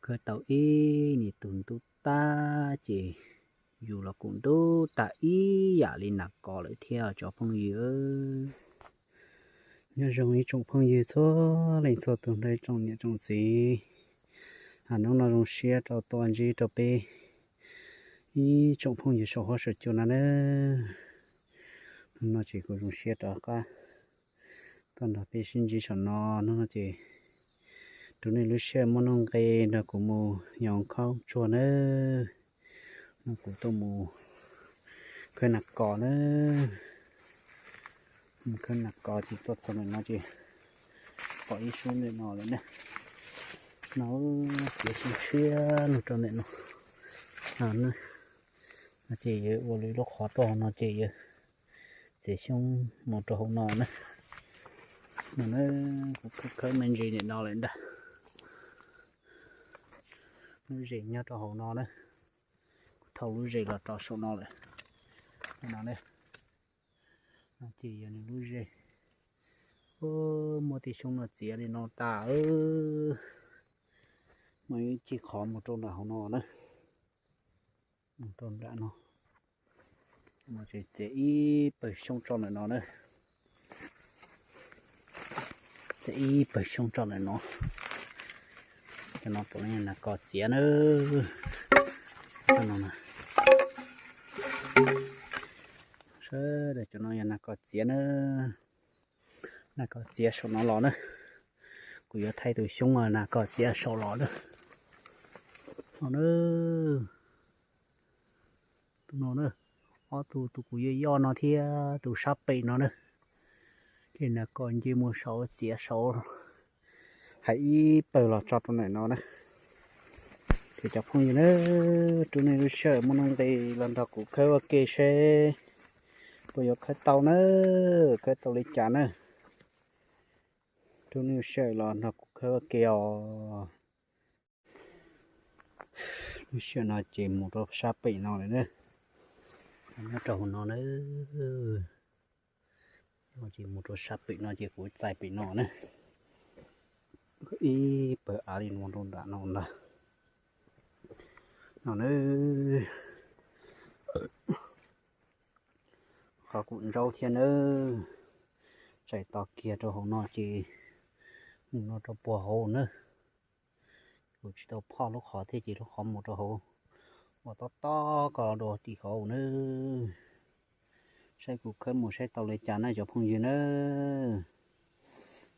Khawb tau ib niag tug ntub tab ces yus los kuj ntub tag ib yam li nas kos lawm thiab cov phooj ywg. Nyob zoo ib tsoom phooj ywg txhua leej txhua tus nrog ib tsoom niam tsoom txiv. Hnub no zoo siab rau tuaj ntsib rau peb ib tsoom phooj ywg saum huab saum cua no na. Hnub no ces kuv zoo siab rov qab tuaj nrog peb sib ntsib saum no. Hnub no ces rau nej lub sij hawm muaj nuj nqis nrog kuv mus yos khaub tsuag nawb. No kuv tuaj mus khawb nas kos nawb. Mus khawb nas kos ces tuaj txog ntawm no ces pom ib xyoob ntawm no lawm ne. No txiav xyoob tshiab los rau ntawm no. No ces yuav ua li lub qhov tuaj hauv no ces yuav txiav xyoob mus rau hauv no na. No na, kuv khawb khawb me ntsis ntawm no lawm ntag. Lub zes nyob rau hauv no na. Kuv thau lub zes los rau saum no lawm. No na, no ces yog nws lub zes. Muab tej xyoob no txiav li no tas, muaj ib ceg qhov mus rau nram hauv no na. Mus rau nram no, txiav ib pawg xyoob tso ntawm no na. Txiav ib pawg xyoob tso ntawm no. Cov no puav leej yog nas kos txiav na. Sawv daws, cov no yog nas kos txiav na. Nas kos txiav saum no los na. Kuv yuav thaij tus xyoob nas kos txiav saum los na. No na, tus no na, ob tug, tus kuv yog yoj no thiab tus sab pem no na. Ces nas kos nce mus saud txiav saud, hais ib pawg los tso rau ntawm no na. Ces cov phooj ywg na, rau nej lub sij hawm muaj nuj nqis los nrog kuv khawb ua ke seb puas yuav khawb tau na, khawb tau li cas na. Rau nej lub sij hawm los nrog kuv khawb ua ke os. Lub sij hawm no ces mus rau sab pem no lawm na. Nyob rau hauv no na. Ces mus rau sab pem no ces kuv txais pem no na. Ib pawg av li no rau nram no ntag. No na. Qhov kuv ntsaub thiab nawb. Txais tos kiag rau hauv no ces mus no rau puag hauv na. Kuv tsis tau phoj lub qhov thiab ces lub qhov mus rau hauv uas tob tob ko rau tim hauv nawb. Saib kuv khawb mus saib tau li cas na cov phooj ywg na.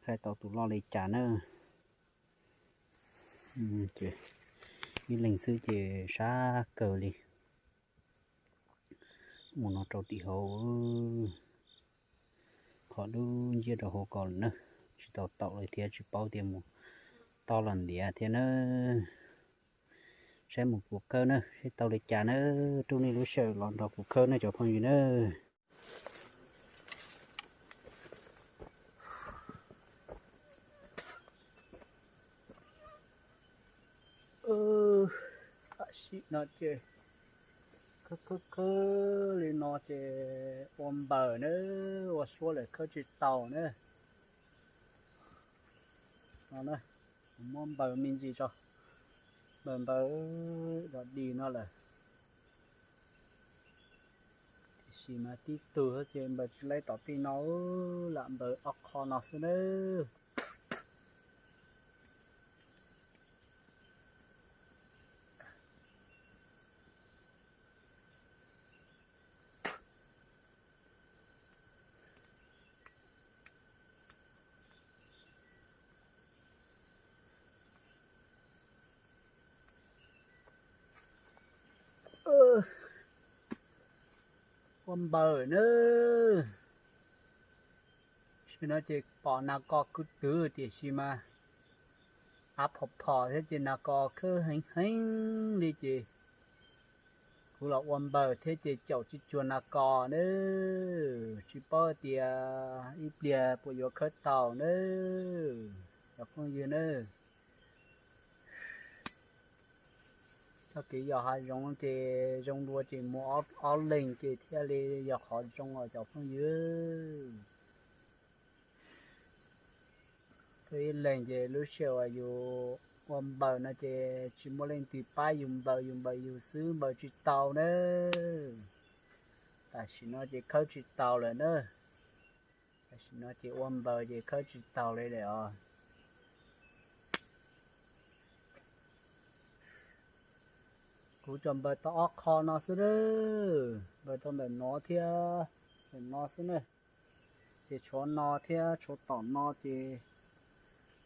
Saib tau tus loj li cas na. Ib leeg xwb ces sab kawg li. Mus no rau tim hauv, qhov dub nciab rau hauv ko lawm na. Tsis tau taum li thiab tsis paub tias mus tob los ntiav thiab na. Saib mus kuv khawb na, saib tau li cas na. Rau nej lub sij hawm los nrog kuv khawb na cov phooj ywg na. Tam sim no ces khawb khawb khawb li no ces ua npaws na, ua suab lawm khawb tsis tau na. No na, kuv muab npaws me ntsis tso, npaws npaws dog dig no lawm. Tiam sis mas tib tug ces npaws tsis laib tom tej no, lam npaws ob qho no xwb nawb. Ua npaws nawb. Tam sim no ces pom nas kos kwv twg tiam sis mas av phom phom thiab ces nas kos khawb heev heev li ces kuv los ua npaws thiab ces caum tsis cuag nas kos nawb. Tsis paub tias ib pliag puas yuav khawb tau nawb cov phooj ywg nawb. Txoj kev yos hav zoov ces zoo dua ces mus ob leeg ces thiaj li yog qhov zoo os cov phooj ywg. Tuaj ib leeg ces lub sij hawm uas yus Ua npaws no ces tsis muaj leej twg pab yus npaws, yus npaws yus xwb npaws tsis tau na. Tam sim no ces khawb tsis tau lawm na. Tam sim no ces ua npaws ces khawb tsis tau li lawm os. Kuv tsuas npaws tau ob qho no xwb na, npaws tau ntawm no thiab ntawm no xwb na. Ces tshuav no thiab tshuav tom no ces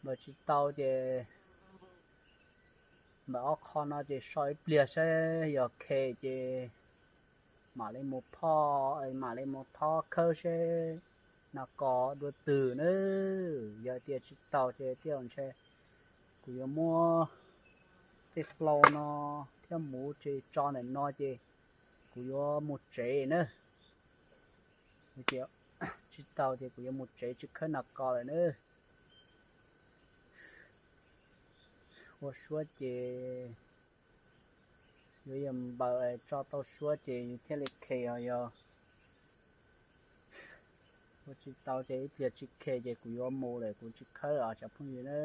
npaws tsis tau ces npaws ob qho no ces so ib pliag saib yog khe ces mam li mus phoj, mam li mus thob khawb seb nas kos dua twg na. Yog tias tsis tau ces tej zaum ntshe kuv yuav muab tej hlau no thiab muv tso ntawm no ces kuv yuav mus tsev na. Tsis tau ces kuv yuav mus tsev tsis khawb nas kos lawm na. Ua suab ces yuav yog npaws tso tau suab ces thiaj li khe os. Yog ua tsis tau ces ib pliag tsis khe ces kuv yuav mus lawm, kuv tsis khawb os cov phooj ywg na.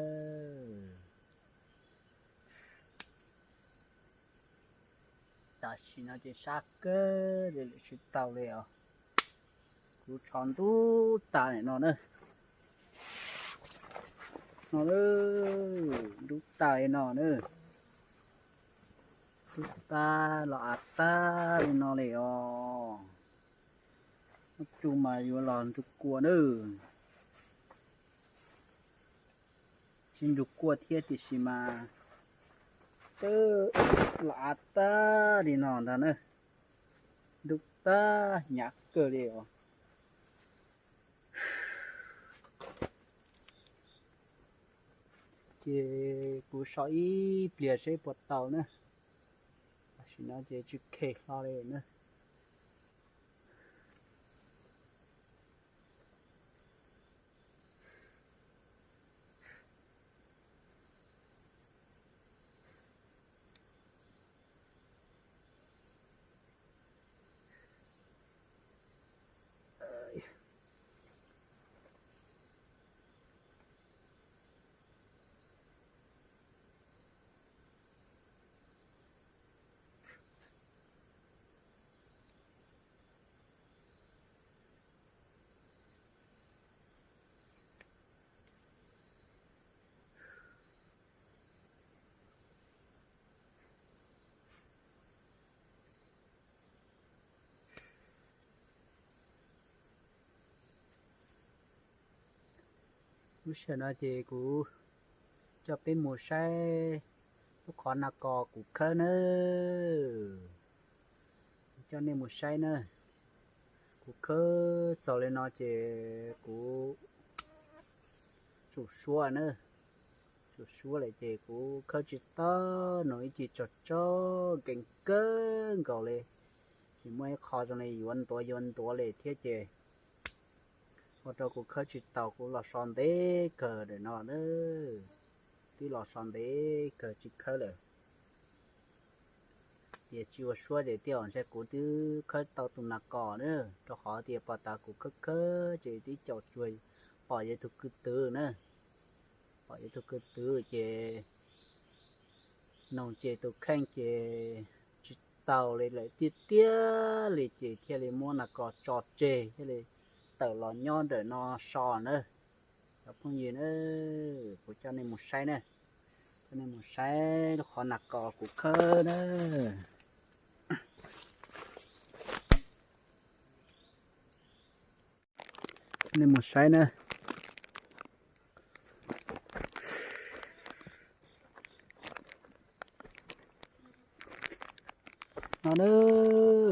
Tam sim no ces sab kawg li lawm tsis tau li os. Kuv tsho ntub tas li no na. No, ntub tas li no na. Ntub tas los av tag li no li os. Muab tsu mas yuav los nrug kua na. Tsis nrug kua thiab tiam sis mas twb los av tag li no ntag na. Ntub tag hnyav kawg li os. Ces kuv so ib pliag seb puas tau na. Tam sim no ces tsis khe hlo li na. Lub sij hawm no ces kuv coj peb mus saib lub qhov nas kos kuv khawb nawb. Kuv coj nej mus saib na. Kuv khawb txaus li no ces kuv tsum suab na. Tsum suab lawm ces kuv khawb tsis tau, no ib ce tsog tsog nkees kawg nkaus li. Ces muaj ib qho zoo li yuav ntuav yuav ntuav li thiab ces ua rau kuv khawb tsis tau, kuv los so ntev kawg ntawm no na. Twb los so ntev kawg tsis khawb lawm. Ces tsis ua suab ces tej zaum ntshe kuv twb khawb tau tus nas kos na, rau qhov tias pos tas kuv khawb khawb ces twb caum cuag pom yog tus kwv twm na. Pom yog tus kwv twm ces noog ces tus kheej ces tsis tau li lawm tiag tiag li ces thiaj li muab nas kos tso tseg thiaj li tawm los nyob ntawm no so na. Cov phooj ywg na, kuv coj nej mus saib na, coj nej mus saib lub qhov nas kos kuv khawb na. Nej mus saib na. No na,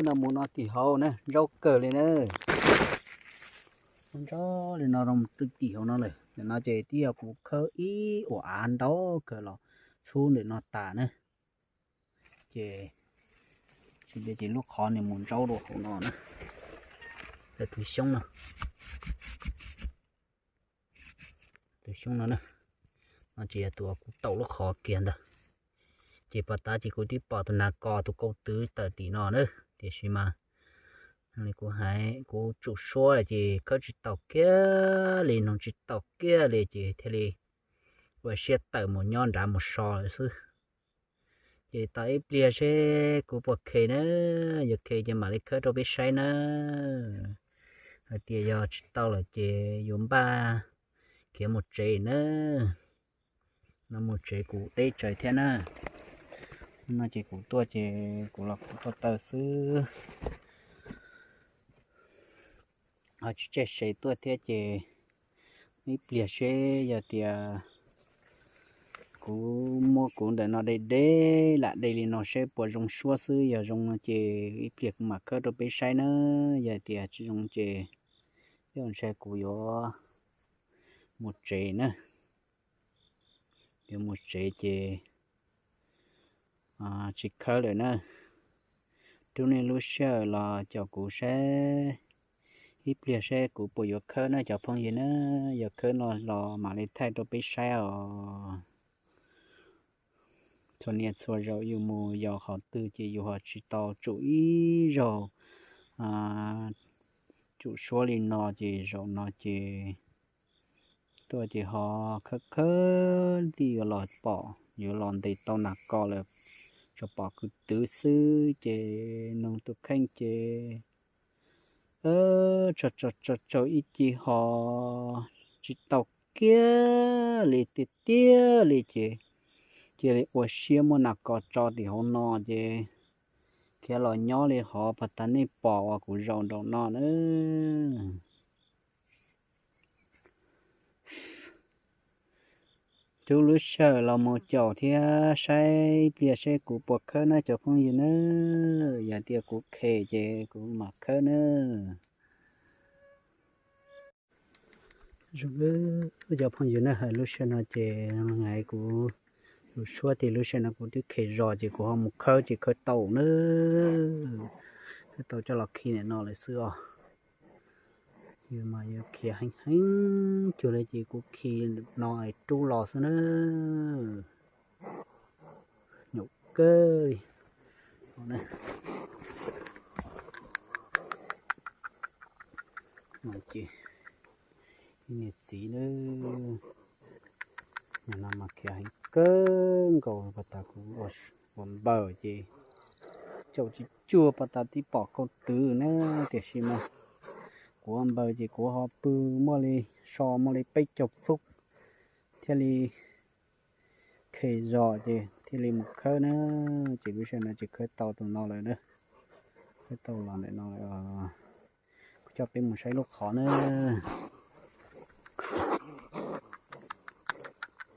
no mus no tim hauv na, ntsaub kawg li na. Ntsaub li no rau mus tim hauv no lawm. Ntawm no ces twb yog kuv khawb ib uas av ntau kawg los txhub ntawm no tas na. Ces tsis ntev ces lub qhov nws mus ntsaub rau hauv no na. Tus xyoob no, tus xyoob no na, no ces yog tus uas kuv taus lub qhov kiag ntag. Ces pos tas ces kuv twb pom tus nas kos tus kaus twv tawm tim no na, tiam sis mas kuv hais kuv tsum suab ces khawb tsis taus kiag li, noog tsis taus kiag li ces thiaj li ua siab tawm mus nyob nrad mus so lawm xwb. Ces tos ib pliag seb kuv puas khes na, yog khes ces mam li khawb rau peb saib na. Hais tias yog tsis tau lawm ces yuav npaj khiav mus tsev na. No mus tsev kuv teb tsawv thiab na. No ces kuv tuaj ces kuv los kuv tuaj taw xwb. Ho tsis tseg se tuaj thiab ces ib pliag seb yog tias kuv muab kuv ntawm no de de lam de li no seb puas zoo suab xwb, yog zoo no ces ib pliag kuv mam khawb rau peb saib na. Yog tias tsis zoo ces tej zaum ntshe kuv yuav mus tsev na. Yuav mus tsev ces tsis khawb lawm na. Rub nej lub sij hawm los caum kuv saib ib pliag seb kuv puas yuav khawb na cov phooj ywg na. Yog khawb no los mam li thaij rau peb saib os. Txhua niaj txhua zaus yus mus yos qhov twg ces yus ho tsis tau tsum ib zaug tsum suab li no ces zaum no ces tuaj ces ho khawb khawb tij yuav los pom, yuav los ntes tau nas kos lawm, tsuas pom kwv twv xwb ces nug tus kheej ces tso tso tso ib ce ho tsis tau kiag li tiag tiag li ces cia li ua siab muab nas kos tso tim hauv no ces khiav los nyob li hov pas tas nej pom uas kuv zaum nraum no na. Rub lub sij hawm los mus caum thiab saib ib pliag seb kuv puas khawb na cov phooj ywg na. Yog tias kuv khes ces kuv mam khawb na. Zoo cov phooj ywg na, hais lub sij hawm no ces kuv tus suab ces lub sij hawm no kuv twb khes zos ces kuv ho mus khawb ces khawb tau na. Khawb tau coj los khi ntawm no lawm xwb os. Yus mas yus khiav heev heev cuag li ces kuv khi no es rub los xwb na. Nyuam kawg li. Ces niam txiv na, nim no mas khiav heev kawg nkaus pas tas kuv ua npawg ces caum tsis cuag pas tas tib pom kauj twv na. Tiam sis mas kuv ua npawg ces kuv ho pw muaj li so muaj li peb caug feeb thiaj li khes zos ces thiaj li mus khawb na. Ces lub sij hawm no ces khawb tau tus no lawm na. Khawb tau los ntawm no lawm. Kuv coj peb mus saib lub qhov na.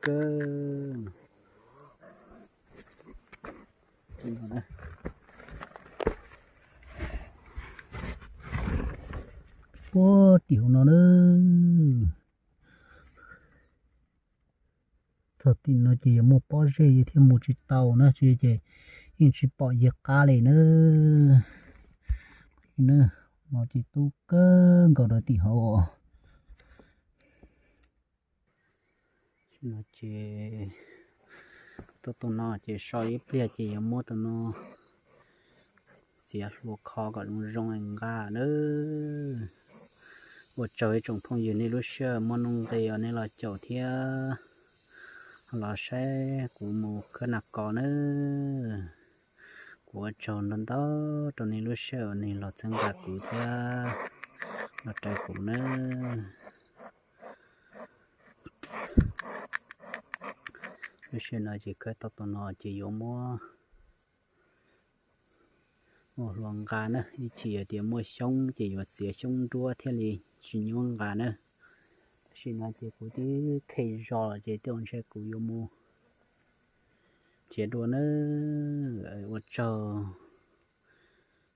Kawg. Puag tim hauv no na. Txog tim no ces yuav muaj pob zeb thiaj mus tsis tau na, tsis ces yeej tsis pom yig qab li na. No ces tub kawg nkaus rau tim hauv. No ces tuaj tus no ces so ib pliag ces yuav muab tus no txiav hlua kho kom zoo zoo nqa na. Ua tsaug ib tsoom phooj ywg nej lub sij hawm muaj nuj nqis uas nej los caum thiab los saib kuv mus khawb nas kos na. Kuv ua tsaug ntau ntau rau nej lub sij hawm uas nej los txhawb nqa kuv thiab los raws kuv na. Lub sij hawm no ces khawb tau tus no ces yuav muab ua hlua nqa na, ib chim yog tias muaj xyoob ces yuav txiav xyoob nruab thiaj li tsis nyuab nqa na. Tam sim no ces kuv twb khes zos lawm ces tej zaum ntshe kuv yuav mus khiav dua na. Ua tsaug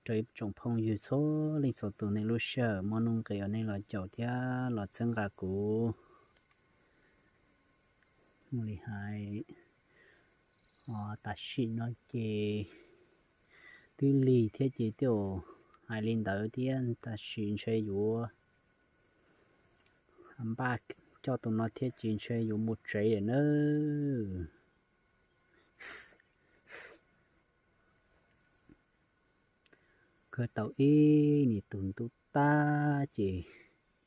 rau ib tsoom phooj ywg txhua leej txhua tus nej lub sij hawm muaj nuj nqis uas nej los caum thiab los txhawb nqa kuv. Ua li hais, tam sim no ces twb lig thiab ces tej zaum hais li ntawd thiab, tam sim ntshe yuav npaj coj tus no thiab ces ntshe yuav mus tsev lawm nawb. Khawb tau ib nim tus ntub tab ces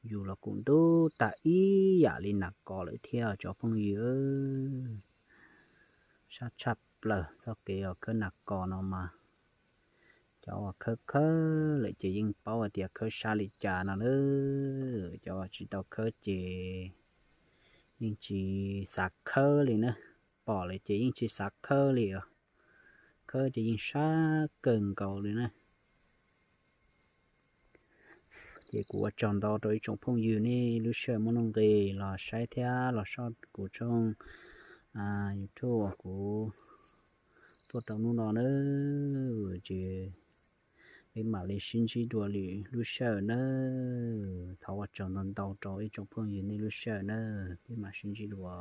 yus los kuj ntub tag ib yam li nas kos lawm thiab cov phooj ywg. Sab tshaj plaws txoj kev uas khawb nas kos no mas, cov uas khawb khawb lawm ces yeej paub hais tias khawb sab li cas no na. Cov uas tsis tau khawb ces yeej tsis xav khawb li na, pom lawm ces yeej tsis xav khawb li os. Khawb ces yeej sab kawg nkaus li na. Ces kuv ua tsaug ntau rau ib tsoom phooj ywg nej lub sij hawm muaj nuj nqis los saib thiab los soj kuv tshooj YouTube uas kuv tuaj rau hnub no na. Ces peb mam li sib ntsib dua lwm lub sij hawm nawb. Thov ua tsaug ntau ntau rau ib tsoom phooj ywg nej lub sij hawm nawb, peb mam sib ntsib dua.